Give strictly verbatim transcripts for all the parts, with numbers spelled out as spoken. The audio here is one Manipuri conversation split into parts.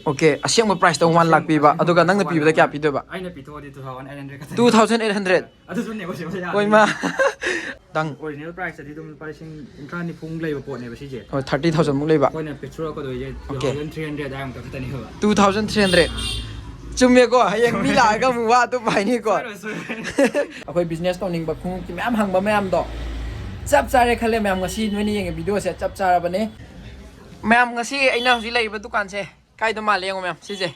ꯑꯣꯀꯦ, ꯑꯁꯦꯡꯕ ꯄ꯭ꯔꯥꯏꯁꯇ ꯋꯥꯟ ꯂꯥꯛ ꯄꯤꯕ, ꯑꯗꯨꯒ ꯅꯪꯅ ꯄꯤꯕꯗ ꯀꯌꯥ ꯄꯤꯗꯣꯏꯕ? ꯑꯩꯅ ꯄꯤꯊꯣꯛꯑꯗꯤ two thousand eight hundred ꯈꯛꯇꯅꯤ꯫ Two thousand eight hundred. ꯑꯗꯨꯁꯨ negotiable ꯌꯥꯗꯦ꯫ ꯍꯣꯏꯃ. ꯗꯪ. Original priceꯇꯗꯤ ꯑꯗꯨꯝ ꯂꯨꯄꯥ ꯂꯤꯁꯤꯡ ꯀꯨꯟꯊ꯭ꯔꯥ ꯅꯤꯐꯨꯃꯨꯛ ꯂꯩꯕ ꯄꯣꯠꯅꯦꯕ ꯁꯤꯁꯦ꯫ ꯍꯣꯏ, thirty thousand ꯃꯨꯛ ꯂꯩꯕ. ꯑꯩꯈꯣꯏꯅ ꯄꯤꯊꯣꯔꯛꯀꯗꯣꯏꯁꯦ Okay. Two thousand three hundred ꯑꯗꯨꯃꯨꯛꯇ ꯈꯛꯇꯅꯦꯕ꯫ Two thousand three hundred. ꯆꯨꯝꯃꯦꯀꯣ, ꯍꯌꯦꯡ ꯃꯤ ꯂꯥꯛꯑꯒ ꯑꯃꯨꯛ ꯋꯥ ꯑꯗꯨꯝ ꯍꯥꯏꯅꯤꯀꯣ. ꯁꯣꯏꯔꯣꯏ, ꯁꯣꯏꯔꯣꯏ꯫ ꯑꯩꯈꯣꯏ business ꯇꯧꯅꯤꯡꯕ ꯈꯣꯡꯎꯞꯀꯤ ꯃꯌꯥꯝ ꯍꯪꯕ ꯃꯌꯥꯝꯗꯣ ꯆꯞ ꯆꯥꯔꯦ ꯈꯜꯂꯦ ꯃꯌꯥꯝ꯫ ꯉꯁꯤ ꯅꯣꯏꯅ ꯌꯦꯡꯉꯤ videoꯁꯦ ꯆꯞ ꯆꯥꯔꯕꯅꯦ ꯃꯌꯥꯝ꯫ ꯉꯁꯤ ꯑꯩꯅ ꯍꯧꯖꯤꯛ ꯂꯩꯔꯤꯕ ꯗꯨꯀꯥꯟꯁꯦ ꯀꯥꯏꯗ ꯃꯥꯜꯂꯦ ꯌꯦꯡꯉꯣ ꯃꯌꯥꯝ꯫ ꯁꯤꯁꯦ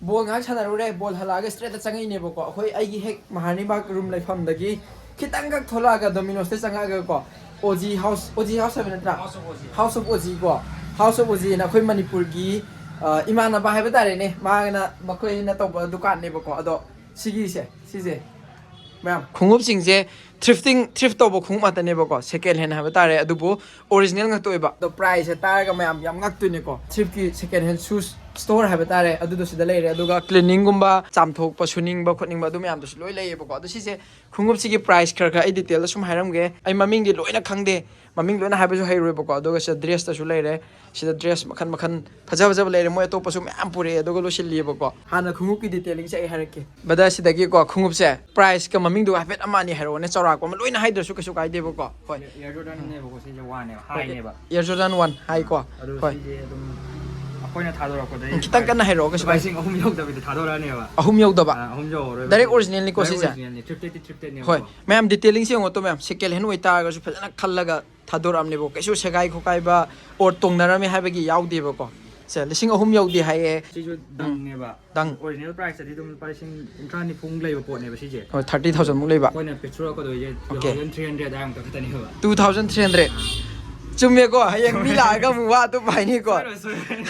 ꯕꯣꯜ ꯉꯥꯏꯍꯥꯛ ꯁꯥꯟꯅꯔꯨꯔꯦ, ꯕꯣꯜ ꯍꯜꯂꯛꯑꯒ straightꯇ ꯆꯪꯉꯛꯏꯅꯦꯕꯀꯣ꯫ ꯑꯩꯈꯣꯏ ꯑꯩꯒꯤ ꯍꯦꯛ ꯃꯍꯥꯔꯅꯤꯕꯥꯒ room ꯂꯩꯐꯝꯗꯒꯤ ꯈꯤꯇꯪꯈꯛ ꯊꯣꯛꯂꯛꯑꯒ Domino'sꯇ ꯆꯪꯉꯛꯑꯒꯀꯣ, ꯑꯣꯖꯤ ꯍꯥꯎꯁ, ꯑꯣꯖꯤ ꯍꯥꯎꯁ ꯍꯥꯏꯕ ꯅꯠꯇ꯭ꯔꯥ? House of Ozi. House of Ozi ꯀꯣ, House of Oziꯅ ꯑꯩꯈꯣꯏ ꯃꯅꯤꯄꯨꯔꯒꯤ, ꯑ, ꯏꯃꯥꯟꯅꯕ ꯍꯥꯏꯕ ꯇꯥꯔꯦꯅꯦ, ꯃꯥꯅ ꯃꯈꯣꯏꯅ ꯇꯧꯕ ꯗꯨꯀꯥꯟꯅꯦꯕꯀꯣ꯫ ꯑꯗꯣ ꯁꯤꯒꯤꯁꯦ, ꯁꯤꯁꯦ ꯃꯌꯥꯝ, ꯈꯣꯡꯎꯞꯁꯤꯡꯁꯦ thrifting, thrift ꯇꯧꯕ ꯈꯣꯡꯎꯞ ꯉꯥꯛꯇꯅꯦꯕꯀꯣ, second hand ꯍꯥꯏꯕ ꯇꯥꯔꯦ, ꯑꯗꯨꯕꯨ original ꯉꯥꯛꯇ ꯑꯣꯏꯕ꯫ ꯑꯗꯣ priceꯁꯦ ꯇꯥꯔꯒ ꯃꯌꯥꯝ ꯌꯥꯝ ꯉꯛꯇꯣꯏꯅꯦꯀꯣ꯫ Thriftꯀꯤ second hand shoes store ꯍꯥꯏꯕ ꯇꯥꯔꯦ, ꯑꯗꯨꯗꯣ ꯁꯤꯗ ꯂꯩꯔꯦ꯫ ꯑꯗꯨꯒ cleaningꯒꯨꯝꯕ, ꯆꯥꯝꯊꯣꯛꯄ, ꯁꯨꯅꯤꯡꯕ ꯈꯣꯠꯅꯤꯡꯕ, ꯑꯗꯨ ꯃꯌꯥꯝꯗꯨꯁꯨ ꯂꯣꯏ ꯂꯩꯌꯦꯕꯀꯣ꯫ ꯑꯗꯣ ꯁꯤꯁꯦ ꯈꯣꯡꯎꯞꯁꯤꯒꯤ price ꯈꯔ ꯈꯔ ꯑꯩ detailꯗ ꯁꯨꯝ ꯍꯥꯏꯔꯝꯒꯦ꯫ ꯑꯩ ꯃꯃꯤꯡꯗꯤ ꯂꯣꯏꯅ ꯈꯪꯗꯦ, ꯃꯃꯤꯡ ꯂꯣꯏꯅ ꯍꯥꯏꯕꯁꯨ ꯍꯩꯔꯣꯏꯕꯀꯣ꯫ ꯑꯗꯨꯒ ꯁꯤꯗ dressꯇꯁꯨ ꯂꯩꯔꯦ, ꯁꯤꯗ dress ꯃꯈꯜ ꯃꯈꯜ ꯐꯖ ꯐꯖꯕ ꯂꯩꯔꯦ, ꯃꯣꯏ ꯑꯇꯣꯞꯄꯁꯨ ꯃꯌꯥꯝ ꯄꯨꯔꯛꯑꯦ꯫ ꯑꯗꯨꯒ ꯂꯣꯏꯁꯤꯜꯂꯤꯑꯕꯀꯣ꯫ ꯍꯥꯟꯅ ꯈꯣꯡꯎꯞꯀꯤ detailingꯁꯦ ꯑꯩ ꯍꯥꯏꯔꯛꯀꯦ꯫ Brother, ꯁꯤꯗꯒꯤꯀꯣ ꯈꯣꯡꯎꯞꯁꯦ priceꯀ ꯃꯃꯤꯡꯗꯨꯒ ꯍꯥꯏꯐꯦꯠ ꯑꯃ ꯑꯅꯤ ꯍꯥꯏꯔꯛꯑꯣꯅꯦ, ꯆꯥꯎꯔꯥꯛꯄ ꯑꯃ, ꯂꯣꯏꯅ ꯍꯥꯏꯗ꯭ꯔꯁꯨ ꯀꯩꯁꯨ ꯀꯥꯏꯗꯦꯕꯀꯣ꯫ ꯍꯣꯏ. Air Jordanꯅꯦꯕꯀꯣ, ꯁꯤꯁꯦ one ꯅꯦꯕ, high ꯅꯦꯕ꯫ Air Jordan one high ꯀꯣ꯫ ꯑꯗꯨ ꯍꯣꯏ. ꯁꯤꯁꯦ ꯑꯗꯨꯝ ꯑꯩꯈꯣꯏꯅ ꯊꯥꯗꯣꯔꯛꯄꯗ ꯎꯝ, ꯈꯤꯇꯪ ꯀꯟꯅ ꯍꯥꯏꯔꯛꯑꯣ, ꯀꯩꯁꯨ ꯂꯨꯄꯥ ꯀꯥꯏꯗꯦ. ꯂꯤꯁꯤꯡ ꯑꯍꯨꯝ ꯌꯧꯗꯕꯤꯗ ꯊꯥꯗꯣꯔꯛꯑꯅꯦꯕ꯫ ꯑꯍꯨꯝ ꯌꯧꯗꯕ? ꯑꯥ, ꯑꯍꯨꯝ ꯌꯧꯔꯔꯣꯏꯕ꯫ Direct ꯁꯤꯁꯦ originalꯅꯤꯀꯣ direct ꯁꯤꯁꯦ? Originalꯅꯤ, thrifted, thrifted ꯅꯦꯕꯀꯣ꯫ ꯍꯣꯏ. ꯃꯌꯥꯝ detailingꯁꯦ ꯌꯦꯡꯉꯣ ꯇꯣ ꯃꯌꯥꯝ, second hand ꯑꯣꯏꯇꯥꯔꯒꯁꯨ ꯐꯖꯅ ꯈꯜꯂꯒ ꯊꯥꯗꯣꯔꯛꯑꯕꯅꯦꯕꯀꯣ꯫ ꯀꯩꯁꯨ ꯁꯦꯒꯥꯏ ꯈꯣꯠꯀꯥꯏꯕ or ꯇꯣꯡꯅꯔꯝꯃꯦ ꯍꯥꯏꯕꯒꯤ ꯌꯥꯎꯗꯦꯕꯀꯣ꯫ ꯁꯦ, ꯂꯤꯁꯤꯡ ꯑꯍꯨꯝ ꯌꯧꯗꯦ ꯍꯥꯏꯌꯦ. ꯁꯤꯁꯨ Dungꯅꯦꯕ꯫ Dunk. Original priceꯇꯗꯤ ꯑꯗꯨꯝ ꯂꯨꯄꯥ ꯂꯤꯁꯤꯡ ꯀꯨꯟꯊ꯭ꯔꯥ ꯅꯤꯐꯨꯃꯨꯛ ꯂꯩꯕ ꯄꯣꯠꯅꯦꯕ ꯁꯤꯁꯦ꯫ ꯍꯣꯏ, thirty thousandꯃꯨꯛ ꯂꯩꯕ. ꯑꯩꯈꯣꯏꯅ ꯄꯤꯊꯣꯔꯛꯀꯗꯣꯏꯁꯦ Okay. Two thousand three hundred ꯑꯗꯨꯃꯨꯛꯇ ꯈꯛꯇꯅꯦꯕ꯫ Two thousand three hundred. ꯆꯨꯝꯃꯦꯀꯣ, ꯍꯌꯦꯡ ꯃꯤ ꯂꯥꯛꯑꯒ ꯑꯃꯨꯛ ꯋꯥ ꯑꯗꯨꯝ ꯍꯥꯏꯅꯤꯀꯣ. ꯁꯣꯏꯔꯣꯏ, ꯁꯣꯏꯔꯣꯏ꯫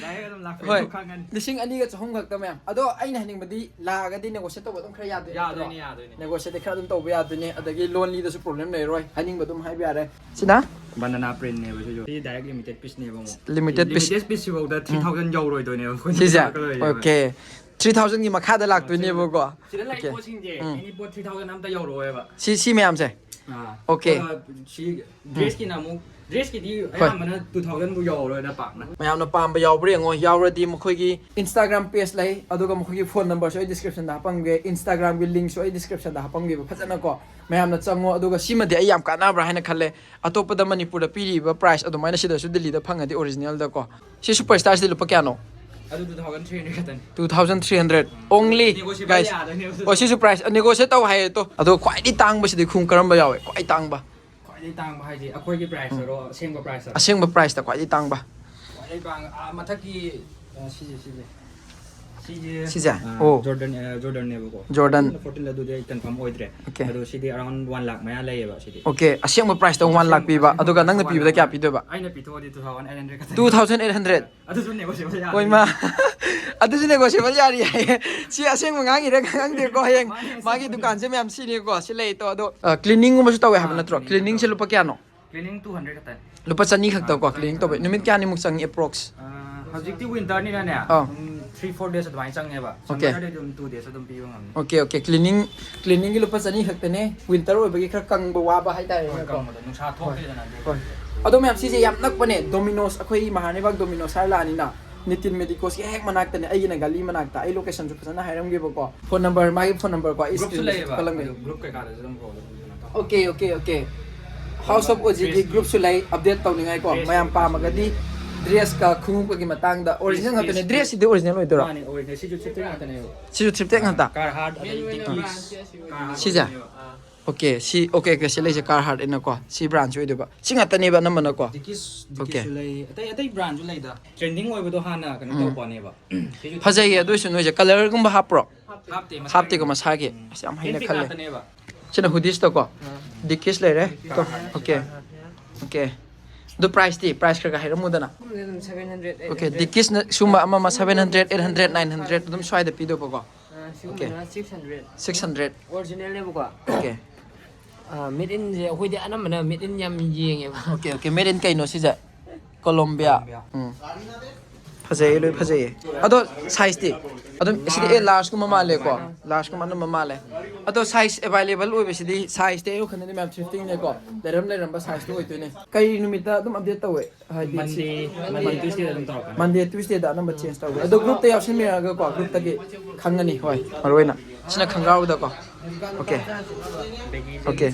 Direct ꯑꯗꯨꯝ ꯂꯥꯛꯄꯗ ꯍꯣꯏ. ꯑꯗꯨꯝ ꯈꯪꯒꯅꯤ꯫ ꯂꯤꯁꯤꯡ ꯑꯅꯤꯒ ꯆꯍꯨꯝ ꯈꯛꯇ ꯃꯌꯥꯝ. ꯑꯗꯣ ꯑꯩꯅ ꯍꯥꯏꯅꯤꯡꯕꯗꯤ ꯂꯥꯛꯑꯒꯗꯤ negotiate ꯇꯧꯕ ꯑꯗꯨꯝ ꯈꯔ ꯌꯥꯗꯣꯏ ꯅꯠꯇ꯭ꯔꯣ? ꯌꯥꯗꯣꯏꯅꯦ, ꯌꯥꯗꯣꯏꯅꯦ꯫ Negotiate ꯈꯔ ꯑꯗꯨꯝ ꯇꯧꯕ ꯌꯥꯗꯣꯏꯅꯦ, ꯑꯗꯒꯤ loanlyꯗꯁꯨ problem ꯂꯩꯔꯣꯏ, ꯍꯥꯏꯅꯤꯡꯕ ꯑꯗꯨꯝ ꯍꯥꯏꯕ ꯌꯥꯔꯦ꯫ ꯁꯤꯅ Banana printꯅꯦꯕ ꯁꯤꯁꯨ꯫ ꯁꯤ direct limited pieceꯅꯦꯕ ꯑꯃꯨꯛ꯫ Limited piece. Limited piece ꯁꯤꯐꯥꯎꯗ three thousand ꯌꯧꯔꯣꯏꯗꯣꯏꯅꯦꯕ ꯑꯩꯈꯣꯏꯅ ꯁꯤꯁꯦ? ꯄꯤꯊꯣꯔꯛꯀꯗꯣꯏꯁꯦ꯫ Okay. Three thousandꯒꯤ ꯃꯈꯥꯗ ꯂꯥꯛꯇꯣꯏꯅꯦꯕꯀꯣ. ꯁꯤꯗ ꯂꯩ Okay. ꯄꯣꯠꯁꯤꯡꯁꯦ ꯎꯝ. Any ꯄꯣꯠ three thousand ꯑꯝꯇ ꯌꯧꯔꯛꯑꯣꯏꯕ꯫ ꯁꯤ, ꯁꯤ ꯃꯌꯥꯝꯁꯦ? ꯑꯥ. Okay. ꯑꯗꯨꯒ ꯁꯤ dressꯀꯤꯅ ꯑꯃꯨꯛ ꯗ꯭ꯔꯦꯁꯀꯤꯗꯤ ꯑꯌꯥꯝꯕꯅ ꯇꯨ ꯊꯥꯎꯖꯟꯕꯨ ꯌꯧꯔꯣꯏꯗ ꯄꯥꯛꯅ꯫ ꯃꯌꯥꯝꯅ ꯄꯥꯝꯕ ꯌꯥꯎꯕ꯭ꯔꯥ ꯌꯦꯡꯉꯣ, ꯌꯥꯎꯔꯗꯤ ꯃꯈꯣꯏꯒꯤ Instagram page ꯂꯩ, ꯑꯗꯨꯒ ꯃꯈꯣꯏꯒꯤ ꯐꯣꯟ ꯅꯝꯕꯔꯁꯨ ꯑꯩ ꯗꯤꯁꯀ꯭ꯔꯤꯞꯁꯟꯗ ꯍꯥꯞꯄꯝꯒꯦ, Instagram ꯒꯤ ꯂꯤꯡꯁꯨ ꯑꯩ ꯗꯤꯁꯀ꯭ꯔꯤꯞꯁꯟꯗ ꯍꯥꯞꯄꯝꯒꯦꯕ ꯐꯖꯅ ꯀꯣ꯫ ꯃꯌꯥꯝꯅ ꯆꯪꯉꯣ, ꯑꯗꯨꯒ ꯁꯤꯃꯗꯤ ꯑꯩ ꯌꯥꯝ ꯀꯥꯟꯅꯕ꯭ꯔꯥ ꯍꯥꯏꯅ ꯈꯜꯂꯦ꯫ ꯑꯇꯣꯞꯄꯗ ꯃꯅꯤꯄꯨꯔꯗ ꯄꯤꯔꯤꯕ ꯄ꯭ꯔꯥꯏꯁ ꯑꯗꯨꯃꯥꯏꯅ ꯁꯤꯗꯁꯨ ꯗꯤꯜꯂꯤꯗ ꯐꯪꯉꯗꯤ ꯑꯣꯔꯤꯖꯤꯅꯦꯜꯗ ꯀꯣ꯫ ꯁꯤ ꯁꯨꯄꯔ ꯁ꯭ꯇꯥꯔꯁꯤꯗꯤ ꯂꯨꯄꯥ ꯀꯌꯥꯅꯣ? ꯑꯗꯨ ꯇꯨ ꯊꯥꯎꯖꯟ ꯊ꯭ꯔꯤ ꯍꯟꯗ꯭ꯔꯦꯠ ꯈꯛꯇꯅꯤ꯫ Two thousand three hundred only, ꯅꯦꯒꯣꯁꯤꯌꯦꯕꯜ guys꯫ ꯌꯥꯗꯣꯏꯅꯦꯕ ꯑꯗꯨꯁꯨ꯫ ꯑꯣ, ꯁꯤꯁꯨ ꯄ꯭ꯔꯥꯏꯁ ꯅꯦꯒꯣꯁꯤꯌꯦꯠ ꯇꯧ ꯍꯥꯏꯌꯦ ꯇꯣ꯫ ꯑꯗꯣ ꯈ꯭ꯋꯥꯏꯗꯒꯤ ꯇꯥꯡꯕꯁꯤꯗꯤ ꯈꯣꯡꯎꯞ ꯀꯔꯝꯕ ꯌꯥꯎꯋꯦ? ꯈ꯭ꯋꯥꯏ ꯇꯥꯡꯕ꯫ ꯈ꯭ꯋꯥꯏꯗꯒꯤ ꯇꯥꯡꯕ ꯍꯥꯏꯗꯤ ꯑꯩꯈꯣꯏꯒꯤ ꯄ꯭ꯔꯥꯏꯁꯇꯔꯣ, ꯑꯁꯦꯡꯕ ꯄ꯭ꯔꯥꯏꯁꯇꯔꯣ? ꯑꯁꯦꯡꯕ ꯄ꯭ꯔꯥꯏꯁꯇ ꯈ꯭ꯋꯥꯏꯗꯒꯤ ꯇꯥꯡꯕ꯫ ꯈ꯭ꯋꯥꯏꯗꯒꯤ ꯇꯥꯡꯕ, ꯑꯥ, ꯃꯊꯛꯀꯤ, ꯑꯥ, ꯁꯤꯁꯦ, ꯁꯤꯁꯦ꯫ ꯁꯤꯁꯦ? ꯑꯥ, ꯑꯣ꯫ ꯖꯣꯔꯗꯟ, ꯑꯥ, ꯖꯣꯔꯗꯟꯅꯦꯕꯀꯣ꯫ ꯖꯣꯔꯗꯟ꯫ ꯐꯣꯔꯇꯤꯟ, ꯐꯣꯔꯇꯤꯟ ꯑꯗꯨꯗꯤ ꯑꯩ ꯀꯟꯐꯥꯔꯝ ꯑꯣꯏꯗ꯭ꯔꯦ꯫ ꯑꯣꯀꯦ꯫ ꯑꯗꯣ ꯁꯤꯗꯤ around one lakh ꯃꯌꯥ ꯂꯩꯌꯦꯕ ꯁꯤꯗꯤ꯫ ꯑꯣꯀꯦ, ꯑꯁꯦꯡꯕ ꯄ꯭ꯔꯥꯏꯁꯇ one lakh ꯑꯁꯦꯡꯕ, ꯄꯤꯕ, ꯑꯁꯦꯡꯕ ꯑꯗꯨꯒ ꯅꯪꯅ ꯄ꯭ꯔꯥꯏꯁꯇ ꯄꯤꯕꯗ one lakh ꯀꯌꯥ ꯃꯌꯥ꯫ ꯄꯤꯗꯣꯏꯕ? ꯑꯩꯅ ꯄꯤꯊꯣꯛꯑꯗꯤ two thousand eight hundred ꯈꯛꯇꯅꯤ꯫ Two thousand eight hundred? ꯑꯗꯨꯁꯨ ꯅꯦꯒꯣꯁꯤꯌꯦꯕꯜ ꯌꯥꯗꯦ꯫ ꯍꯣꯏ, ꯃꯥ꯫ ꯑꯗꯨꯁꯨ ꯅꯦꯒꯣꯁꯤꯌꯦꯕꯜ ꯌꯥꯔꯤ ꯍꯥꯏꯌꯦ꯫ ꯁꯤ ꯑꯁꯦꯡꯕ ꯉꯥꯡꯉꯤꯔ ꯈꯪꯗꯦꯀꯣ, ꯍꯌꯦꯡ ꯃꯥꯅꯦ, ꯃꯥꯒꯤ ꯑꯁꯦꯡꯕꯅꯦ꯫ ꯗꯨꯀꯥꯟꯁꯦ ꯃꯌꯥꯝ ꯁꯤꯅꯤꯀꯣ, ꯁꯤ ꯂꯩ ꯇꯣ꯫ ꯑꯗꯣ, ꯑ, ꯀ꯭ꯂꯤꯅꯤꯡꯒꯨꯝꯕꯁꯨ ꯇꯧꯋꯦ ꯍꯥꯏꯕ ꯑꯥ, ꯅꯠꯇ꯭ꯔꯣ? ꯀ꯭ꯂꯤꯅꯤꯡ ꯀ꯭ꯂꯤꯅꯤꯡꯁꯦ ꯇꯧꯋꯦ꯫ ꯂꯨꯄꯥ ꯀꯌꯥꯅꯣ? Cleaning two hundred ꯈꯛꯇꯅꯤ꯫ ꯂꯨꯄꯥ ꯆꯅꯤ ꯈꯛꯇ ꯀꯣ, ꯑꯥ, ꯀ꯭ꯂꯤꯅꯤꯡ ꯇꯧꯕ꯫ ꯆꯅꯤ ꯅꯨꯃꯤꯠ ꯈꯛꯇꯅꯤ꯫ ꯀꯌꯥꯅꯤꯃꯨꯛ ꯆꯪꯉꯤ ꯑꯦꯄ꯭ꯔꯣꯛꯁ? ꯑꯥ, ꯍꯧꯖꯤꯛꯇꯤ ꯋꯤꯟꯇꯔꯅꯤꯅꯅꯦ, ꯑꯥ꯫ ꯑꯗꯨꯝ three four days ꯑꯗꯨꯃꯥꯏꯅ ꯆꯪꯉꯦꯕ꯫ ꯑꯣꯀꯦ꯫ Summerꯗꯗꯤ ꯑꯗꯨꯝ two days ꯑꯗꯨꯝ ꯄꯤꯕ ꯉꯝꯅꯤ꯫ Okay, okay. ꯀ꯭ꯂꯤꯅꯤꯡ, ꯀ꯭ꯂꯤꯅꯤꯡꯒꯤ ꯂꯨꯄꯥ ꯆꯅꯤ ꯈꯛꯇꯅꯦ꯫ ꯋꯤꯟꯇꯔ ꯑꯣꯏꯕꯒꯤ ꯈꯔ ꯀꯪꯕ ꯋꯥꯕ ꯍꯥꯏꯇꯥꯔꯦꯅꯦꯀꯣ꯫ ꯍꯣꯏ, ꯀꯪꯕꯗꯣ꯫ ꯅꯨꯡꯁꯥ ꯍꯣꯏ꯫ ꯊꯣꯛꯇꯦꯗꯅ ꯑꯗꯨ꯫ ꯍꯣꯏ꯫ ꯑꯗꯣ ꯃꯌꯥꯝ, ꯁꯤꯁꯦ ꯌꯥꯝ ꯅꯛꯄꯅꯦ꯫ ꯗꯣꯃꯤꯅꯣꯁ, ꯑꯩꯈꯣꯏ ꯃꯍꯥꯔꯥꯅꯤꯕꯥꯒ ꯗꯣꯃꯤꯅꯣꯁ ꯍꯥꯏꯔ ꯂꯥꯛꯑꯅꯤꯅ꯫ ꯅꯤꯇꯤꯟ ꯃꯦꯗꯤꯀꯣꯁꯀꯤ ꯍꯦꯛ ꯃꯅꯥꯛꯇꯅꯦ, ꯑꯩꯒꯤꯅ ꯒꯂꯤ ꯃꯅꯥꯛꯇ꯫ ꯑꯩ ꯂꯣꯀꯦꯁꯟꯁꯨ ꯐꯖꯅ ꯍꯥꯏꯔꯝꯒꯦꯕꯀꯣ꯫ ꯐꯣꯟ ꯅꯝꯕꯔ, ꯃꯥꯒꯤ ꯐꯣꯟ ꯅꯝꯕꯔꯀꯣ ꯑꯩ ꯒ꯭ꯔꯨꯞꯁꯨ ꯁ꯭ꯀ꯭ꯔꯤꯟꯗꯁꯨ ꯂꯩꯌꯦꯕ꯫ ꯊꯥꯒꯠꯂꯝꯒꯦ꯫ ꯑꯗꯨ ꯒ꯭ꯔꯨꯞ ꯀꯩꯀꯥꯗꯁꯨ ꯑꯗꯨꯝ ꯀꯣꯜ ꯑꯗꯨꯝ ꯀꯩꯅꯣ ꯇꯧ꯫ Okay, okay, okay. House of OGꯒꯤ ꯗ꯭ꯔꯦꯁꯀꯤ꯫ ꯒ꯭ꯔꯨꯞꯁꯨ ꯂꯩ, ꯑꯞꯗꯦꯠ ꯇꯧꯅꯤꯡꯉꯥꯏꯀꯣ꯫ ꯗ꯭ꯔꯦꯁꯀꯤ ꯃꯌꯥꯝ ꯄꯥꯝꯃꯒꯗꯤ ꯗ꯭ꯔꯦꯁꯀꯤ꯫ ꯗ꯭ꯔꯦꯁꯀ ꯈꯣꯡꯎꯞꯀꯒꯤ ꯃꯇꯥꯡꯗ ꯑꯣꯔꯤꯖꯤꯅꯦꯜ ꯄꯤꯁ, ꯉꯥꯛꯇꯅꯦ꯫ ꯄꯤꯁ꯫ ꯗ꯭ꯔꯦꯁꯁꯤꯗꯤ ꯑꯣꯔꯤꯖꯤꯅꯦꯜ ꯑꯣꯏꯗꯣꯏꯔꯣ? ꯃꯥꯅꯦ, ꯑꯣꯔꯤꯖꯤꯅꯦꯜ꯫ ꯁꯤꯁꯨ ꯊ꯭ꯔꯤꯐꯇꯦꯛ ꯉꯥꯛꯇꯅꯦꯕ꯫ ꯁꯤꯁꯨ ꯊ꯭ꯔꯤꯐꯇꯦꯛ ꯉꯥꯛꯇ? ꯀꯥꯔꯍꯥꯠ ꯑꯗꯩ ꯗꯤꯀꯤꯁ꯫ ꯀꯥꯔꯍꯥꯠ ꯁꯤꯁꯦ? ꯑꯗꯨꯅꯦꯕ꯫ ꯑꯥ꯫ ꯑꯣꯀꯦ, ꯁꯤ, ꯑꯣꯀꯦ, ꯑꯣꯀꯦ, ꯁꯤ ꯂꯩꯁꯦ ꯀꯥꯔꯍꯥꯔꯠ ꯑꯩꯅꯀꯣ꯫ ꯁꯤ ꯕ꯭ꯔꯥꯟꯁꯨ ꯑꯣꯏꯗꯣꯏꯕ꯫ ꯁꯤ ꯉꯥꯛꯇꯅꯦꯕ ꯑꯅꯝꯕꯅꯀꯣ꯫ ꯗꯤꯀꯤꯁ, ꯑꯣꯀꯦ꯫ ꯗꯤꯀꯤꯁꯁꯨ ꯂꯩ꯫ ꯑꯇꯩ, ꯑꯇꯩ ꯕ꯭ꯔꯥꯟꯁꯨ ꯂꯩꯗ꯫ ꯇ꯭ꯔꯦꯟꯗꯤꯡ ꯑꯣꯏꯕꯗꯣ ꯍꯥꯟꯅ ꯀꯩꯅꯣ ꯎꯝ꯫ ꯇꯧꯕꯅꯦꯕ꯫ ꯐꯖꯩꯌꯦ, ꯑꯗꯨ ꯑꯣꯏꯁꯨ ꯅꯣꯏꯁꯦ ꯀꯂꯔꯒꯨꯝꯕ ꯍꯥꯞꯄ꯭ꯔꯣ? ꯍꯥꯞꯇꯦ, ꯃꯁꯥꯒꯤ꯫ ꯍꯥꯞꯇꯦꯀꯣ, ꯃꯁꯥꯒꯤ꯫ ꯎꯝ꯫ ꯑꯁ, ꯌꯥꯝ ꯍꯩꯅ ꯍꯦꯟ ꯄꯤꯛ ꯈꯜꯂꯦ꯫ ꯉꯥꯛꯇꯅꯦꯕ꯫ ꯁꯤꯅ ꯍꯨꯗꯤꯁꯇꯀꯣ꯫ ꯑꯥ꯫ ꯗꯤꯀꯤꯁ ꯂꯩꯔꯦ꯫ ꯀꯥꯔꯍꯥꯔꯠ꯫ ꯑꯣꯀꯦ꯫ ꯑꯣꯀꯦ꯫ ꯑꯗꯨ ꯄ꯭ꯔꯥꯏꯁꯇꯤ? ꯄ꯭ꯔꯥꯏꯁ ꯈꯔ ꯈꯔ ꯍꯥꯏꯔꯝꯃꯨꯗꯅ꯫ ꯁꯤꯒꯨꯝꯕꯗꯤ ꯑꯗꯨꯝ seven hundred, eight hundred꯫ Okay, ꯗꯤꯀꯤꯁꯅ ꯁꯤꯒꯨꯝꯕ ꯑꯃ ꯑꯃ seven hundred, eight hundred, nine hundred ꯑꯗꯨꯝ ꯁ꯭ꯋꯥꯏꯗ ꯄꯤꯗꯧꯕꯀꯣ꯫ ꯑꯥ, ꯁꯤꯒꯨꯝꯕꯅ okay. Six hundred꯫ Six hundred꯫ ꯑꯣꯔꯤꯖꯤꯅꯦꯜꯅꯦꯕꯀꯣ꯫ ꯑꯣꯀꯦ꯫ ꯑꯥ, made inꯁꯦ ꯑꯩꯈꯣꯏꯗꯤ ꯑꯅꯝꯕꯅ made in ꯌꯥꯝ ꯌꯦꯡꯉꯦꯕ꯫ ꯑꯣꯀꯦ, ꯑꯣꯀꯦ, made in ꯀꯩꯅꯣ ꯁꯤꯁꯦ? ꯀꯣꯂꯣꯝꯕꯤꯌꯥ꯫ ꯀꯣꯂꯣꯝꯕꯤꯌꯥ꯫ ꯎꯝ꯫ ꯐꯖꯩꯌꯦ, ꯂꯣꯏ ꯐꯖꯩꯌꯦ꯫ ꯑꯗꯣ ꯁꯥꯏꯖꯇꯤ? ꯑꯗꯨꯝ ꯁꯤꯗꯤ ꯑꯦ ꯂꯥꯔꯖꯀꯨꯝꯕ ꯃꯥꯜꯂꯦꯀꯣ? ꯂꯥꯔꯖꯀꯨꯝꯕ ꯑꯅꯝꯕ ꯃꯥꯜꯂꯦ꯫ ꯑꯗꯣ ꯁꯥꯏꯖ ꯑꯦꯕꯥꯏꯂꯦꯕꯜ ꯑꯣꯏꯕꯁꯤꯗꯤ, ꯁꯥꯏꯖꯇꯤ ꯑꯩ ꯋꯥꯈꯜꯗꯗꯤ ꯃꯌꯥꯝ ꯊ꯭ꯔꯤꯐꯇꯤꯡꯅꯦꯀꯣ, ꯂꯩꯔꯝ ꯂꯩꯔꯝꯕ ꯁꯥꯏꯖꯇꯨ ꯑꯣꯏꯗꯣꯏꯅꯦ꯫ ꯀꯩ ꯅꯨꯃꯤꯠꯇ ꯑꯗꯨꯝ ꯑꯞꯗꯦꯠ ꯇꯧꯋꯦ? ꯍꯥꯏꯗꯤ ꯁꯤ Monday, Monday, Tuesday ꯑꯗꯨꯝ ꯇꯧꯔꯛꯀꯅꯤ꯫ Monday, Tuesdayꯗ ꯑꯅꯝꯕ ꯆꯦꯟꯖ ꯇꯧꯋꯦ꯫ ꯑꯗꯣ ꯒ꯭ꯔꯨꯞꯇ ꯌꯥꯎꯁꯟꯕꯤꯔꯛꯑꯒꯀꯣ, ꯒ꯭ꯔꯨꯞꯇꯒꯤ ꯈꯪꯒꯅꯤ꯫ ꯍꯣꯏ, ꯃꯔꯨ ꯑꯣꯏꯅ ꯁꯤꯅ ꯈꯪꯒ꯭ꯔꯥꯎꯗꯀꯣ꯫ Okay, okay.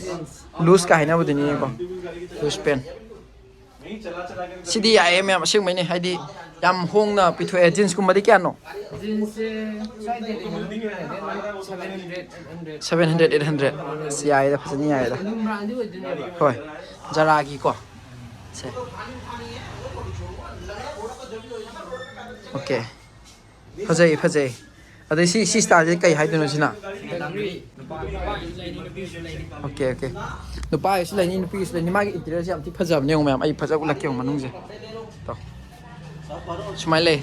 ꯂꯨꯖꯀ ꯍꯥꯏꯅꯕꯗꯨꯅꯤꯅꯦꯀꯣ, ꯂꯨꯖ ꯄꯦꯟ꯫ ꯁꯤꯗꯤ ꯌꯥꯏꯌꯦ ꯃꯌꯥꯝ, ꯑꯁꯦꯡꯕꯩꯅꯦ꯫ ꯍꯥꯏꯗꯤ ꯌꯥꯝ ꯍꯣꯡꯅ ꯄꯤꯊꯣꯛꯑꯦ꯫ ꯖꯤꯟꯁꯀꯨꯝꯕꯗꯤ ꯀꯌꯥꯅꯣ? ꯖꯤꯟꯁꯁꯦ ꯁ꯭ꯋꯥꯏꯗ seven hundred, eight hundred. Seven hundred, eight hundred꯫ ꯑꯁ, ꯌꯥꯏꯌꯦꯗ, ꯐꯖꯅ ꯌꯥꯏꯌꯦꯗ꯫ ꯑꯗꯨꯝ ꯕ꯭ꯔꯥꯟꯗꯤ ꯑꯣꯏꯗꯣꯏꯅꯦꯕ꯫ ꯍꯣꯏ, ꯖꯔꯥꯒꯤꯀꯣ꯫ ꯁꯦ꯫ ꯑꯣꯀꯦ꯫ ꯐꯖꯩ, ꯐꯖꯩ꯫ ꯑꯗꯩ ꯁꯤ, ꯁꯤ ꯁ꯭ꯇꯥꯏꯜꯁꯦ ꯀꯩ ꯍꯥꯏꯗꯣꯏꯅꯣ ꯁꯤꯅ? Okay, okay. ꯅꯨꯄꯥꯒꯤꯁꯨ ꯂꯩꯅꯤ, ꯅꯨꯄꯤꯒꯤꯁꯨ ꯂꯩꯅꯤ꯫ ꯃꯥꯒꯤ ꯏꯟꯇꯤꯔꯤꯌꯔꯁꯦ ꯌꯥꯝ ꯊꯤ ꯐꯖꯕꯅꯦ꯫ ꯌꯦꯡꯉꯨ ꯃꯌꯥꯝ, ꯑꯩ ꯐꯖ ꯎꯠꯂꯛꯀꯦ ꯌꯦꯡꯉꯨ ꯃꯅꯨꯡꯁꯦ꯫ ꯇꯣ꯫ ꯁꯨꯃꯥꯏꯅ ꯂꯩ꯫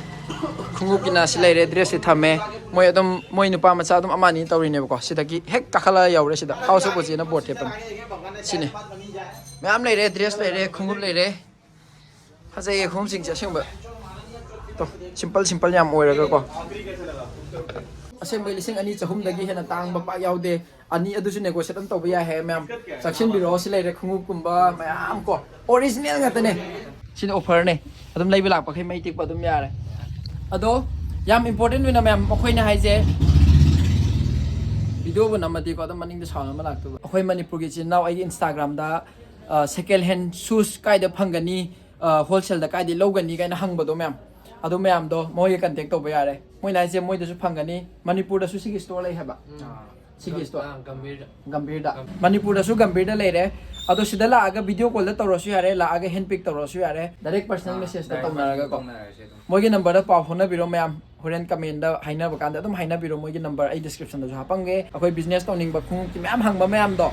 ꯈꯣꯡꯎꯞꯀꯤꯅ ꯁꯤ ꯂꯩꯔꯦ, ꯗ꯭ꯔꯦꯁꯁꯤ ꯊꯝꯃꯦ꯫ ꯃꯣꯏ ꯑꯗꯨꯝ, ꯃꯣꯏ ꯅꯨꯄꯥ ꯃꯆꯥ ꯑꯗꯨꯝ ꯑꯃ ꯑꯅꯤ ꯇꯧꯔꯤꯅꯦꯕꯀꯣ꯫ ꯁꯤꯗꯒꯤ ꯍꯦꯛ ꯀꯥꯈꯠꯂꯒ ꯌꯧꯔꯦ ꯁꯤꯗ꯫ House of Ozzyꯅ ꯕꯣꯔꯗ ꯊꯦꯠꯄꯅꯤ꯫ ꯁꯤꯅꯤ꯫ ꯃꯌꯥꯝ ꯂꯩꯔꯦ, ꯗ꯭ꯔꯦꯁ ꯂꯩꯔꯦ, ꯈꯣꯡꯎꯞ ꯂꯩꯔꯦ꯫ ꯐꯖꯩꯌꯦ ꯈꯣꯡꯎꯞꯁꯤꯡꯁꯦ ꯑꯁꯦꯡꯕ꯫ ꯇꯣ, ꯁꯤꯝꯄꯜ, ꯁꯤꯝꯄꯜ ꯌꯥꯝ ꯑꯣꯏꯔꯒꯀꯣ꯫ ꯑꯁꯦꯡꯕꯩ ꯂꯤꯁꯤꯡ ꯑꯅꯤ ꯆꯍꯨꯝꯗꯒꯤ ꯍꯦꯟꯅ ꯇꯥꯡꯕ ꯄꯥꯛ ꯌꯥꯎꯗꯦ꯫ ꯑꯅꯤ ꯑꯗꯨꯁꯨ negotiate ꯑꯗꯨꯝ ꯇꯧꯕ ꯌꯥꯏ ꯍꯥꯏꯌꯦ ꯃꯌꯥꯝ꯫ ꯆꯪꯁꯤꯟꯕꯤꯔꯛꯑꯣ, ꯁꯤ ꯂꯩꯔꯦ ꯈꯣꯡꯎꯞꯀꯨꯝꯕ ꯃꯌꯥꯝ ꯀꯣ꯫ Original ꯉꯥꯛꯇꯅꯦ꯫ ꯁꯤꯅ offerꯅꯦ꯫ ꯑꯗꯨꯝ ꯂꯩꯕ ꯂꯥꯛꯄꯈꯩ ꯃꯩ ꯇꯤꯛꯄ ꯑꯗꯨꯝ ꯌꯥꯔꯦ꯫ ꯑꯗꯣ ꯌꯥꯝ important ꯑꯣꯏꯅ ꯃꯌꯥꯝ ꯃꯈꯣꯏꯅ ꯍꯥꯏꯁꯦ, videoꯕꯨ ꯅꯝꯃꯗꯤꯀꯣ ꯑꯗꯨꯝ ꯃꯅꯤꯡꯗ sound ꯑꯃ ꯂꯥꯛꯇꯣꯏꯕ꯫ ꯑꯩꯈꯣꯏ ꯃꯅꯤꯄꯨꯔꯒꯤ ꯏꯆꯤꯟ ꯏꯅꯥꯎ ꯑꯩꯒꯤ Instagramꯗ, ꯑ, second hand shoes ꯀꯥꯏꯗ ꯐꯪꯒꯅꯤ, ꯑ, wholesaleꯗ ꯀꯥꯏꯗ ꯂꯧꯒꯅꯤ ꯀꯥꯏꯅ ꯍꯪꯕꯗꯣ ꯃꯌꯥꯝ, ꯑꯗꯨ ꯃꯌꯥꯝꯗꯣ ꯃꯣꯏꯒ contact ꯇꯧꯕ ꯌꯥꯔꯦ꯫ ꯃꯣꯏꯅ ꯍꯥꯏꯁꯦ ꯃꯣꯏꯗꯁꯨ ꯐꯪꯒꯅꯤ꯫ ꯃꯅꯤꯄꯨꯔꯗꯁꯨ ꯁꯤꯒꯤ store ꯂꯩ ꯍꯥꯏꯕ? ꯁꯤꯒꯤ store? ꯑꯥ, ꯒꯝꯚꯤꯔꯗ꯫ ꯒꯝꯚꯤꯔꯗ꯫ ꯃꯅꯤꯄꯨꯔꯗꯁꯨ ꯒꯝꯚꯤꯔꯗ ꯂꯩꯔꯦ꯫ ꯑꯗꯣ ꯁꯤꯗ ꯂꯥꯛꯑꯒ video callꯗ ꯇꯧꯔꯁꯨ ꯌꯥꯔꯦ, ꯂꯥꯛꯑꯒ hand pick ꯇꯧꯔꯁꯨ ꯌꯥꯔꯦ꯫ Direct personal ꯑꯥ, messageꯇ direct ꯇꯧꯅꯔꯒꯀꯣ꯫ Personal ꯇꯧꯅꯔꯁꯦ ꯑꯗꯨꯝ꯫ ꯃꯣꯏꯒꯤ numberꯗ ꯄꯥꯎ ꯐꯥꯎꯅꯕꯤꯔꯣ ꯃꯌꯥꯝ꯫ ꯍꯣꯔꯦꯟ commentꯗ ꯍꯥꯏꯅꯕ ꯀꯥꯟꯗ ꯑꯗꯨꯝ ꯍꯥꯏꯅꯕꯤꯔꯣ꯫ ꯃꯣꯏꯒꯤ number ꯑꯩ descriptionꯗꯁꯨ ꯍꯥꯞꯄꯝꯒꯦ꯫ ꯑꯩꯈꯣꯏ business ꯇꯧꯅꯤꯡꯕ ꯈꯣꯡꯎꯞꯀꯤ ꯃꯌꯥꯝ ꯍꯪꯕ ꯃꯌꯥꯝꯗꯣ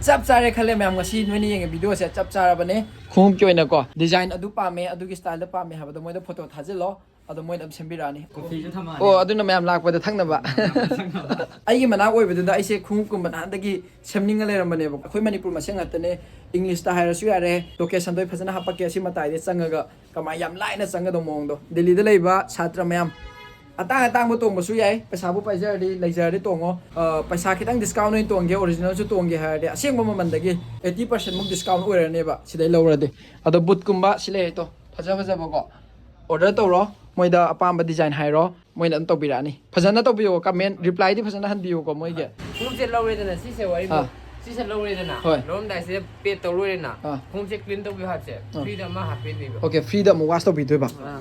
ꯆꯞ ꯆꯥꯔꯦ ꯈꯜꯂꯦ ꯃꯌꯥꯝ꯫ ꯉꯁꯤ ꯅꯣꯏꯅ ꯌꯦꯡꯉꯦ videoꯁꯦ ꯆꯞ ꯆꯥꯔꯕꯅꯦ꯫ ꯈꯣꯡꯎꯞꯀꯤ ꯑꯣꯏꯅꯀꯣ, design ꯑꯗꯨ ꯄꯥꯝꯃꯦ, ꯑꯗꯨꯒꯤ styleꯗ ꯄꯥꯝꯃꯦ ꯍꯥꯏꯕꯗꯣ ꯃꯣꯏꯗ photo ꯊꯥꯖꯤꯜꯂꯣ꯫ ꯑꯗꯣ ꯃꯣꯏꯅ ꯑꯗꯨꯝ ꯁꯦꯝꯕꯤꯔꯛꯑꯅꯤ꯫ Coffeeꯁꯨ ꯊꯝꯃꯛꯑꯅꯤ꯫ ꯑꯣ, ꯑꯗꯨꯅ ꯃꯌꯥꯝ ꯂꯥꯛꯄꯗ ꯊꯛꯅꯕ꯫ ꯃꯌꯥꯝ ꯊꯛꯅꯕ꯫ ꯑꯩꯒꯤ ꯃꯅꯥꯛ ꯑꯣꯏꯕꯗꯨꯗ ꯑꯩꯁꯦ ꯈꯣꯡꯎꯞꯀꯨꯝꯕ ꯅꯍꯥꯟꯗꯒꯤ ꯁꯦꯝꯅꯤꯡꯉ ꯂꯩꯔꯝꯕꯅꯦꯕ꯫ ꯑꯩꯈꯣꯏ ꯃꯅꯤꯄꯨꯔ ꯃꯁꯦꯟ ꯉꯥꯛꯇꯅꯦ꯫ Englishꯇ ꯍꯥꯏꯔꯁꯨ ꯌꯥꯔꯦ꯫ Locationꯗꯣ ꯑꯩ ꯐꯖꯅ ꯍꯥꯞꯄꯛꯀꯦ꯫ ꯑꯁꯤ ꯃꯇꯥꯏꯗ ꯆꯪꯉꯒ ꯀꯃꯥꯏ ꯌꯥꯝ ꯂꯥꯏꯅ ꯆꯪꯒꯗꯧꯕ ꯃꯑꯣꯡꯗꯣ꯫ ꯗꯤꯜꯂꯤꯗ ꯂꯩꯕ ꯁꯥꯇ꯭ꯔ ꯃꯌꯥꯝ, ꯑꯇꯥꯡ ꯑꯇꯥꯡꯕ ꯇꯣꯡꯕꯁꯨ ꯌꯥꯏ, ꯄꯩꯁꯥꯕꯨ ꯄꯥꯏꯖꯔꯗꯤ, ꯂꯩꯖꯔꯗꯤ ꯇꯣꯡꯉꯣ꯫ ꯑ, ꯄꯩꯁꯥ ꯈꯤꯇꯪ discount ꯑꯣꯏꯅ ꯇꯣꯡꯒꯦ, original ꯁꯨ ꯇꯣꯡꯒꯦ ꯍꯥꯏꯔꯗꯤ ꯑꯁꯦꯡꯕ ꯃꯃꯜꯗꯒꯤ eighty percent ꯃꯨꯛ discount ꯑꯣꯏꯔꯅꯦꯕ ꯁꯤꯗꯩ ꯂꯧꯔꯗꯤ꯫ ꯑꯗꯣ boot ꯀꯨꯝꯕ ꯁꯤ ꯂꯩꯔꯦ ꯇꯣ, ꯐꯖ ꯐꯖꯕꯀꯣ꯫ Order ꯇꯧꯔꯣ, ꯃꯣꯏꯗ ꯑꯄꯥꯝꯕ design ꯍꯥꯏꯔꯣ, ꯃꯣꯏꯅ ꯑꯗꯨꯝ ꯇꯧꯕꯤꯔꯛꯑꯅꯤ꯫ ꯐꯖꯅ ꯇꯧꯕꯤꯌꯣ, comment reply ꯗꯤ ꯐꯖꯅ ꯍꯟꯕꯤꯌꯨꯀꯣ ꯃꯣꯏꯒꯤ꯫ ꯈꯣꯡꯎꯞꯁꯦ ꯂꯧꯔꯦꯗꯅ, ꯁꯤꯁꯦ ꯋꯥꯔꯤ ꯑꯥ꯫ ꯁꯤꯁꯦ ꯂꯧꯔꯦꯗꯅ, ꯍꯣꯏ꯫ ꯂꯧꯔꯝꯗꯥꯏꯁꯤꯗ pack ꯇꯧ ꯂꯣꯏꯔꯦꯅ, ꯑꯥ꯫ ꯈꯣꯡꯎꯞꯁꯦ clean ꯇꯧꯕꯤꯌꯨ ꯍꯥꯏꯕꯁꯦ ꯑꯥ꯫ Free ꯗ ꯑꯃ ꯍꯥꯞꯄꯤꯅꯦꯕ꯫ Okay, free ꯗ ꯑꯃꯨꯛ wash ꯇꯧꯕꯤꯗꯣꯏꯕ꯫ ꯑꯥ꯫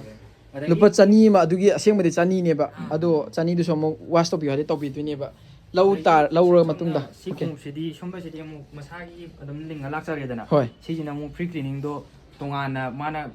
ꯑꯗꯒꯤ ꯂꯨꯄꯥ ꯆꯅꯤ ꯑꯃ, ꯑꯗꯨꯒꯤ ꯑꯁꯦꯡꯕꯗꯤ ꯆꯅꯤꯅꯦꯕ, ꯑꯗꯣ ꯆꯅꯤꯗꯨꯁꯨ ꯑꯃꯨꯛ wash ꯇꯧꯕꯤꯌꯨ ꯍꯥꯏꯗꯤ ꯇꯧꯕꯤꯗꯣꯏꯅꯦꯕ꯫ ꯂꯧ ꯑꯗꯒꯤ ꯇꯥꯔ-, ꯂꯧꯔ ꯁꯣꯝꯅ ꯃꯇꯨꯡꯗ꯫ ꯁꯤ Okay꯫ ꯈꯣꯡꯎꯞꯁꯤꯗꯤ, ꯁꯨꯝꯕꯁꯤꯗꯤ ꯑꯃꯨꯛ ꯃꯁꯥꯒꯤ ꯑꯗꯨꯝ ꯂꯤꯡꯉ ꯂꯥꯛꯆꯔꯦꯗꯅ꯫ ꯍꯣꯏ꯫ ꯁꯤꯁꯤꯅ ꯑꯃꯨꯛ free cleaning ꯗꯣ ꯇꯣꯉꯥꯟꯅ ꯃꯥꯅ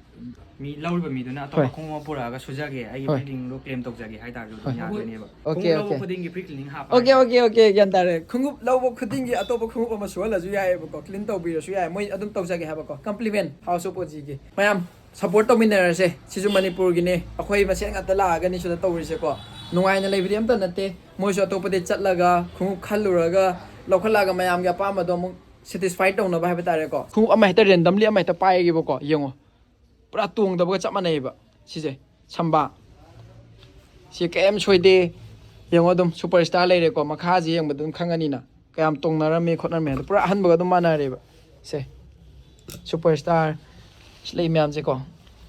ꯃꯤ ꯂꯧꯔꯤꯕ ꯃꯤꯗꯨꯅ ꯑꯇꯣꯞꯄ ꯍꯣꯏ꯫ ꯈꯣꯡꯎꯞ ꯑꯃ ꯄꯨꯔꯛꯑꯒ ꯁꯨꯖꯒꯦ, ꯑꯩꯒꯤ ꯍꯣꯏ꯫ Free cleaning ꯗꯣ claim ꯇꯧꯖꯒꯦ ꯍꯥꯏ ꯇꯥꯔꯁꯨ ꯑꯗꯨꯝ ꯍꯣꯏ꯫ ꯌꯥꯗꯣꯏꯅꯦꯕ꯫ Okay, ꯈꯣꯡꯎꯞ ꯂꯧꯕ okay꯫ ꯈꯨꯗꯤꯡꯒꯤ free cleaning ꯍꯥꯞꯄ Okay, ꯍꯥꯏꯇꯥꯔꯦ꯫ Okay, okay, ꯒ꯭ꯌꯥꯟ ꯇꯥꯔꯦ꯫ ꯈꯣꯡꯎꯞ ꯂꯧꯕ ꯈꯨꯗꯤꯡꯒꯤ ꯑꯇꯣꯞꯄ ꯈꯣꯡꯎꯞ ꯑꯃ ꯁꯨꯍꯜꯂꯁꯨ ꯌꯥꯏꯑꯕꯀꯣ, clean ꯇꯧꯕꯤꯔꯁꯨ ꯌꯥꯏ, ꯃꯣꯏ ꯑꯗꯨꯝ ꯇꯧꯖꯒꯦ ꯍꯥꯏꯕꯀꯣ꯫ Compliment, House of OG ꯒꯤ꯫ ꯃꯌꯥꯝ support ꯇꯧꯃꯤꯟꯅꯔꯁꯦ꯫ ꯁꯤꯁꯨ ꯃꯅꯤꯄꯨꯔꯒꯤꯅꯦ, ꯑꯩꯈꯣꯏ ꯃꯁꯦꯟ ꯉꯥꯛꯇ ꯂꯥꯛꯑꯒꯅꯤ ꯁꯤꯗ ꯇꯧꯔꯤꯁꯦꯀꯣ꯫ ꯅꯨꯡꯉꯥꯏꯅ ꯂꯩꯕꯗꯤ ꯑꯝꯇ ꯅꯠꯇꯦ꯫ ꯃꯣꯏꯁꯨ ꯑꯇꯣꯞꯄꯗꯤ ꯆꯠꯂꯒ ꯈꯣꯡꯎꯞ ꯈꯜꯂꯨꯔꯒ ꯂꯧꯈꯠꯂꯛꯑꯒ ꯃꯌꯥꯝꯒꯤ ꯑꯄꯥꯝꯕꯗꯣ ꯑꯃꯨꯛ satisfy ꯇꯧꯅꯕ ꯍꯥꯏꯕ ꯇꯥꯔꯦꯀꯣ꯫ ꯈꯣꯡꯎꯞ ꯑꯃ ꯍꯦꯛꯇ randomly ꯑꯃ ꯍꯦꯛꯇ ꯄꯥꯏꯒꯦꯕꯀꯣ, ꯌꯦꯡꯉꯣ꯫ ꯄꯨꯔꯥ ꯇꯣꯡꯗꯕꯒ ꯆꯞ ꯃꯥꯟꯅꯩꯌꯦꯕ ꯁꯤꯁꯦ꯫ ꯁꯝꯕꯥ꯫ ꯁꯤ ꯀꯩꯝ ꯁꯣꯏꯗꯦ꯫ ꯌꯦꯡꯉꯣ ꯑꯗꯨꯝ super star ꯂꯩꯔꯦꯀꯣ꯫ ꯃꯈꯥꯁꯦ ꯌꯦꯡꯕꯗ ꯑꯗꯨꯝ ꯈꯪꯉꯅꯤꯅ ꯀꯌꯥꯝ ꯇꯣꯡꯅꯔꯝꯃꯤ ꯈꯣꯠꯅꯔꯝꯃꯤ ꯍꯥꯏꯗꯣ꯫ ꯄꯨꯔꯥ ꯑꯍꯟꯕꯒ ꯑꯗꯨꯝ ꯃꯥꯟꯅꯔꯦꯕ꯫ ꯁꯦ꯫ Super star꯫ ꯁꯤ ꯂꯩ ꯃꯌꯥꯝꯁꯦꯀꯣ꯫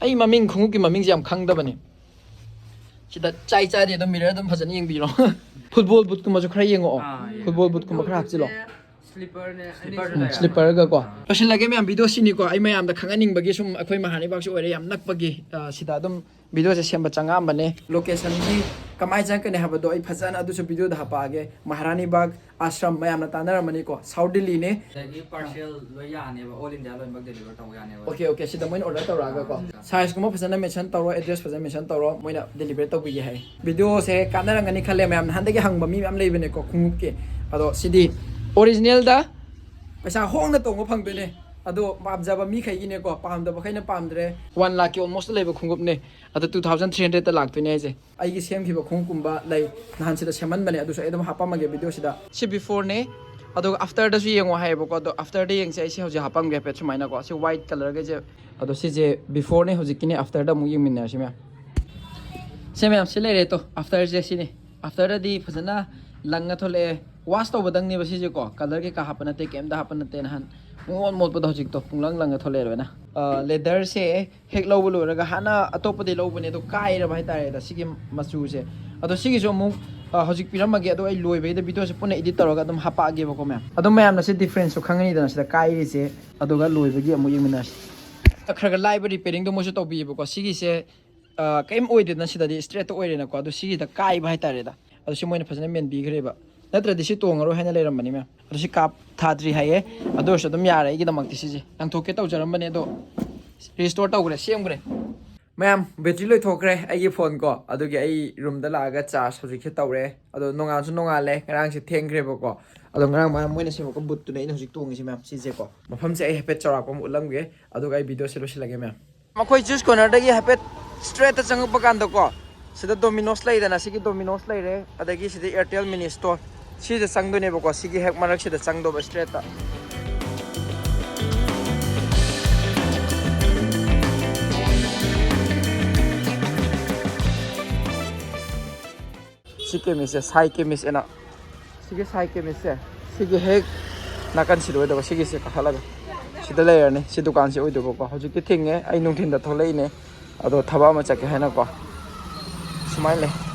ꯑꯩ ꯃꯃꯤꯡ, ꯈꯣꯡꯎꯞꯀꯤ ꯃꯃꯤꯡꯁꯦ ꯌꯥꯝ ꯈꯪꯗꯕꯅꯦ꯫ ꯁꯤꯗ ꯆꯥꯏ ꯆꯥꯗꯦ ꯑꯗꯨꯝ mirror ꯑꯗꯨꯝ ꯐꯖꯅ ꯌꯦꯡꯕꯤꯔꯣ꯫ Football boot ꯀꯨꯝꯕꯁꯨ ꯈꯔ ꯌꯦꯡꯉꯛꯑꯣ꯫ ꯑꯥ, ꯌꯦꯡꯉꯣ꯫ Football boot ꯀꯨꯝꯕ ꯈꯔ ꯍꯥꯞꯆꯤꯜꯂꯣ꯫ Slipper ꯅꯦ, slipper ꯑꯅꯤꯁꯨ ꯎꯝ, ꯂꯩꯔꯦ꯫ Slipper ꯒ ꯀꯣ꯫ ꯑꯥ꯫ ꯂꯣꯏꯁꯤꯜꯂꯒꯦ ꯃꯌꯥꯝ, video ꯁꯤꯅꯤꯀꯣ꯫ ꯑꯩ ꯃꯌꯥꯝꯗ ꯈꯪꯍꯟꯅꯤꯡꯕꯒꯤ ꯁꯨꯝ ꯑꯩꯈꯣꯏ ꯃꯍꯥꯔꯥꯅꯤ ꯕꯥꯒꯁꯨ ꯑꯣꯏꯔꯦ, ꯌꯥꯝ ꯅꯛꯄꯒꯤ, ꯑ, ꯁꯤꯗ ꯑꯗꯨꯝ video ꯁꯦ ꯁꯦꯝꯕ ꯆꯪꯉꯛꯑꯝꯕꯅꯦ꯫ Location ꯗꯤ ꯀꯃꯥꯏꯅ ꯆꯪꯉꯛꯀꯅꯤ ꯍꯥꯏꯕꯗꯣ ꯑꯩ ꯐꯖꯅ ꯑꯗꯨꯁꯨ video ꯗ ꯍꯥꯄꯛꯑꯒꯦ꯫ ꯃꯍꯥꯔꯥꯅꯤ ꯕꯥꯒ ꯑꯥꯁ꯭ꯔꯝ ꯃꯌꯥꯝꯅ ꯇꯥꯟꯅꯔꯝꯃꯅꯤꯀꯣ, South Delhi ꯅꯦ꯫ ꯑꯗꯒꯤ parcel ꯂꯣꯏ ꯌꯥꯅꯦꯕ, all India ꯂꯣꯏꯅꯃꯛ deliver ꯇꯧꯕ ꯌꯥꯅꯦꯕ꯫ Okay, okay, ꯁꯤꯗ ꯃꯣꯏꯅ order ꯇꯧꯔꯛꯑꯒꯀꯣ꯫ ꯑꯥ꯫ Size ꯀꯨꯝꯕ ꯐꯖꯅ mention ꯇꯧꯔꯣ, address ꯐꯖꯅ mention ꯇꯧꯔꯣ, ꯃꯣꯏꯅ deliver ꯇꯧꯕꯤꯒꯦ ꯍꯥꯏ꯫ Video ꯁꯦ ꯀꯥꯟꯅꯔꯝꯒꯅꯤ ꯈꯜꯂꯦ ꯃꯌꯥꯝ, ꯅꯍꯥꯟꯗꯒꯤ ꯍꯪꯕ ꯃꯤ ꯃꯌꯥꯝ ꯂꯩꯕꯅꯦꯀꯣ ꯈꯣꯡꯎꯞꯀꯤ꯫ ꯑꯗꯣ ꯁꯤꯗꯤ original ꯗ ꯄꯩꯁꯥ ꯍꯣꯡꯅ ꯇꯣꯡꯕ ꯐꯪꯗꯣꯏꯅꯦ꯫ ꯑꯗꯣ ꯄꯥꯝꯖꯕ ꯃꯤꯈꯩꯒꯤꯅꯦꯀꯣ, ꯄꯥꯝꯗꯕꯈꯩꯅ ꯄꯥꯝꯗ꯭ꯔꯦ꯫ One ꯂꯥꯛꯀꯤ almost ꯂꯩꯕ ꯈꯣꯡꯎꯞꯅꯦ꯫ ꯑꯗꯣ two thousand three hundred ꯇ ꯂꯥꯛꯇꯣꯏꯅꯦ ꯍꯥꯏꯁꯦ꯫ ꯑꯩꯒꯤ ꯁꯦꯝꯈꯤꯕ ꯈꯣꯡꯎꯞꯀꯨꯝꯕ ꯂꯩ, ꯅꯍꯥꯟ ꯁꯤꯗ ꯁꯦꯝꯍꯟꯕꯅꯦ, ꯑꯗꯨꯁꯨ ꯑꯩ ꯑꯗꯨꯝ ꯍꯥꯄꯝꯃꯒꯦ video ꯁꯤꯗ꯫ ꯁꯤ before ꯅꯦ, ꯑꯗꯨꯒ after ꯗꯁꯨ ꯌꯦꯡꯉꯣ ꯍꯥꯏꯌꯦꯕꯀꯣ꯫ ꯑꯗꯣ after ꯗ ꯌꯦꯡꯁꯦ, ꯑꯩ ꯁꯤ ꯍꯧꯖꯤꯛ ꯍꯥꯄꯝꯒꯦ ꯍꯥꯏꯐꯦꯠ ꯁꯨꯃꯥꯏꯅꯀꯣ꯫ ꯁꯤ white colour ꯒꯁꯦ꯫ ꯑꯗꯣ ꯁꯤꯁꯦ before ꯅꯦ, ꯍꯧꯖꯤꯛꯀꯤꯅꯦ, after ꯗ ꯑꯃꯨꯛ ꯌꯦꯡꯃꯤꯟꯅꯔꯁꯤ ꯃꯌꯥꯝ꯫ ꯁꯦ ꯃꯌꯥꯝ, ꯁꯤ ꯂꯩꯔꯦ ꯇꯣ, ꯑꯐꯇꯔꯁꯦ ꯁꯤꯅꯤ꯫ ꯑꯐꯇꯔꯗꯗꯤ ꯐꯖꯅ ꯂꯪꯉ ꯊꯣꯛꯂꯛꯑꯦ꯫ ꯋꯥꯁ ꯇꯧꯕꯗꯪꯅꯦꯕ ꯁꯤꯁꯦꯀꯣ, ꯀꯂꯔ ꯀꯩꯀꯥ ꯍꯥꯞꯄ ꯅꯠꯇꯦ, ꯀꯩꯝꯇ ꯍꯥꯞꯄ ꯅꯠꯇꯦ꯫ ꯅꯍꯥꯟ ꯄꯨꯡꯃꯣꯠ ꯃꯣꯠꯄꯗꯣ ꯍꯧꯖꯤꯛꯇꯣ ꯄꯨꯡꯂꯪ ꯂꯪꯉ ꯊꯣꯛꯂꯛꯑꯦꯕꯅ꯫ ꯂꯦꯗꯔꯁꯦ ꯍꯦꯛ ꯂꯧꯕ ꯂꯣꯏꯔꯒ ꯍꯥꯟꯅ ꯑꯇꯣꯞꯄꯗꯤ ꯂꯧꯕꯅꯦ, ꯑꯗꯣ ꯀꯥꯏꯔꯕ ꯍꯥꯏꯇꯥꯔꯦꯗ ꯁꯤꯒꯤ ꯃꯆꯨꯁꯦ꯫ ꯑꯗꯣ ꯁꯤꯒꯤꯁꯨ ꯑꯃꯨꯛ ꯑ, ꯍꯧꯖꯤꯛ ꯄꯤꯔꯝꯃꯒꯦ, ꯑꯗꯣ ꯑꯩ ꯂꯣꯏꯕꯩꯗ ꯚꯤꯗꯤꯑꯣꯁꯦ ꯄꯨꯟꯅ ꯏꯗꯤꯠ ꯇꯧꯔꯒ ꯑꯗꯨꯝ ꯍꯥꯄꯛꯑꯒꯦꯕꯀꯣ ꯃꯌꯥꯝ꯫ ꯑꯗꯨꯝ ꯃꯌꯥꯝꯅ ꯁꯤ ꯗꯤꯐ꯭ꯔꯦꯟꯁꯁꯨ ꯈꯪꯉꯅꯤꯗꯅ ꯁꯤꯗ ꯀꯥꯏꯔꯤꯁꯦ, ꯑꯗꯨꯒ ꯂꯣꯏꯕꯒꯤ ꯑꯃꯨꯛ ꯌꯦꯡꯃꯤꯟꯅꯔꯁꯤ꯫ ꯈꯔ ꯈꯔ ꯂꯥꯏꯕ ꯔꯤꯄꯦꯌꯔꯤꯡꯗꯣ ꯃꯣꯏꯁꯨ ꯇꯧꯕꯤꯌꯦꯕꯀꯣ꯫ ꯁꯤꯒꯤꯁꯦ ꯑ, ꯀꯩꯝ ꯑꯣꯏꯗꯦꯗꯅ ꯁꯤꯗꯗꯤ ꯏꯁꯇ꯭ꯔꯦꯠꯇ ꯑꯣꯏꯔꯦꯅꯀꯣ꯫ ꯑꯗꯣ ꯁꯤꯒꯤꯗ ꯀꯥꯏꯕ ꯍꯥꯏꯇꯥꯔꯦꯗ꯫ ꯑꯗꯣ ꯁꯤ ꯃꯣꯏꯅ ꯐꯖꯅ ꯃꯦꯟꯕꯤꯈ꯭ꯔꯦꯕ, ꯅꯠꯇ꯭ꯔꯗꯤ ꯁꯤ ꯇꯣꯡꯉꯔꯣꯏ ꯍꯥꯏꯅ ꯂꯩꯔꯝꯕꯅꯤ ꯃꯌꯥꯝ꯫ ꯑꯗꯣ ꯁꯤ ꯀꯥꯞ ꯊꯥꯗ꯭ꯔꯤ ꯍꯥꯏꯌꯦ, ꯑꯗꯨ ꯑꯣꯏꯔꯁꯨ ꯑꯗꯨꯝ ꯌꯥꯔꯦ ꯑꯩꯒꯤꯗꯃꯛꯇꯤ꯫ ꯁꯤꯁꯦ ꯂꯪꯊꯣꯛꯀꯦ ꯇꯧꯖꯔꯝꯕꯅꯦ, ꯑꯗꯣ ꯔꯤꯁꯇꯣꯔ ꯇꯧꯈ꯭ꯔꯦ, ꯁꯦꯝꯈ꯭ꯔꯦ꯫ ꯃꯌꯥꯝ, ꯕꯦꯇ꯭ꯔꯤ ꯂꯣꯏꯊꯣꯛꯈ꯭ꯔꯦ ꯑꯩꯒꯤ ꯐꯣꯟ ꯀꯣ, ꯑꯗꯨꯒꯤ ꯑꯩ ꯔꯨꯝꯗ ꯂꯥꯛꯑꯒ ꯆꯥꯔꯖ ꯍꯧꯖꯤꯛꯁꯦ ꯇꯧꯔꯦ꯫ ꯑꯗꯣ ꯅꯣꯡꯉꯥꯜꯁꯨ ꯅꯣꯡꯉꯥꯜꯂꯦ, ꯉꯔꯥꯡꯁꯦ ꯊꯦꯡꯈ꯭ꯔꯦꯕꯀꯣ꯫ ꯑꯗꯣ ꯉꯔꯥꯡ ꯃꯌꯥꯝ ꯃꯣꯏꯅ ꯁꯦꯝꯃꯛꯄ ꯕꯨꯠꯇꯨꯅꯦ ꯑꯩꯅ ꯍꯧꯖꯤꯛ ꯇꯣꯡꯉꯤꯁꯦ ꯃꯌꯥꯝ, ꯁꯤꯁꯦꯀꯣ꯫ ꯃꯐꯝꯁꯦ ꯑꯩ ꯍꯥꯏꯐꯦꯠ ꯆꯥꯎꯔꯥꯛꯄ ꯑꯃ ꯎꯠꯂꯝꯒꯦ, ꯑꯗꯨꯒ ꯑꯩ ꯚꯤꯗꯤꯑꯣꯁꯦ ꯂꯣꯏꯁꯤꯜꯂꯒꯦ ꯃꯌꯥꯝ꯫ ꯃꯈꯣꯏ ꯖꯨꯁ ꯀꯣꯔꯅꯔꯗꯒꯤ ꯍꯥꯏꯐꯦꯠ ꯏꯁꯇ꯭ꯔꯦꯠꯇ ꯆꯪꯉꯛꯄ ꯀꯥꯟꯗꯀꯣ, ꯁꯤꯗ ꯗꯣꯃꯤꯅꯣꯁ ꯂꯩꯗꯅ, ꯁꯤꯒꯤ ꯗꯣꯃꯤꯅꯣꯁ ꯂꯩꯔꯦ, ꯑꯗꯒꯤ ꯁꯤꯗ ꯑꯦꯌꯔꯇꯦꯜ ꯃꯤꯅꯤ ꯏꯁꯇꯣꯔ, ꯁꯤꯗ ꯆꯪꯗꯣꯏꯅꯦꯕꯀꯣ, ꯁꯤꯒꯤ ꯍꯦꯛ ꯃꯔꯛꯁꯤꯗ ꯆꯪꯗꯧꯕ ꯏꯁꯇ꯭ꯔꯦꯠꯇ꯫ ꯁꯤ ꯀꯦꯃꯤꯁꯁꯦ, ꯁꯥꯏ ꯀꯦꯃꯤꯁ ꯑꯅ, ꯁꯤꯒꯤ ꯁꯥꯏ ꯀꯦꯃꯤꯁꯁꯦ, ꯁꯤꯒꯤ ꯍꯦꯛ ꯅꯥꯀꯟꯁꯤꯗ ꯑꯣꯏꯗꯧꯕ, ꯁꯤꯒꯤꯁꯦ ꯀꯥꯈꯠꯂꯒ ꯁꯤꯗ ꯂꯩꯔꯅꯤ꯫ ꯁꯤ ꯗꯨꯀꯥꯟꯁꯤ ꯑꯣꯏꯗꯧꯕꯀꯣ꯫ ꯍꯧꯖꯤꯛꯇꯤ ꯊꯤꯡꯉꯦ, ꯑꯩ ꯅꯨꯡꯊꯤꯟꯗ ꯊꯣꯛꯂꯛꯏꯅꯦ, ꯑꯗꯣ ꯊꯕꯛ ꯑꯃ ꯆꯠꯀꯦ ꯍꯥꯏꯅꯀꯣ꯫ ꯁꯨꯃꯥꯏꯅ ꯂꯩ꯫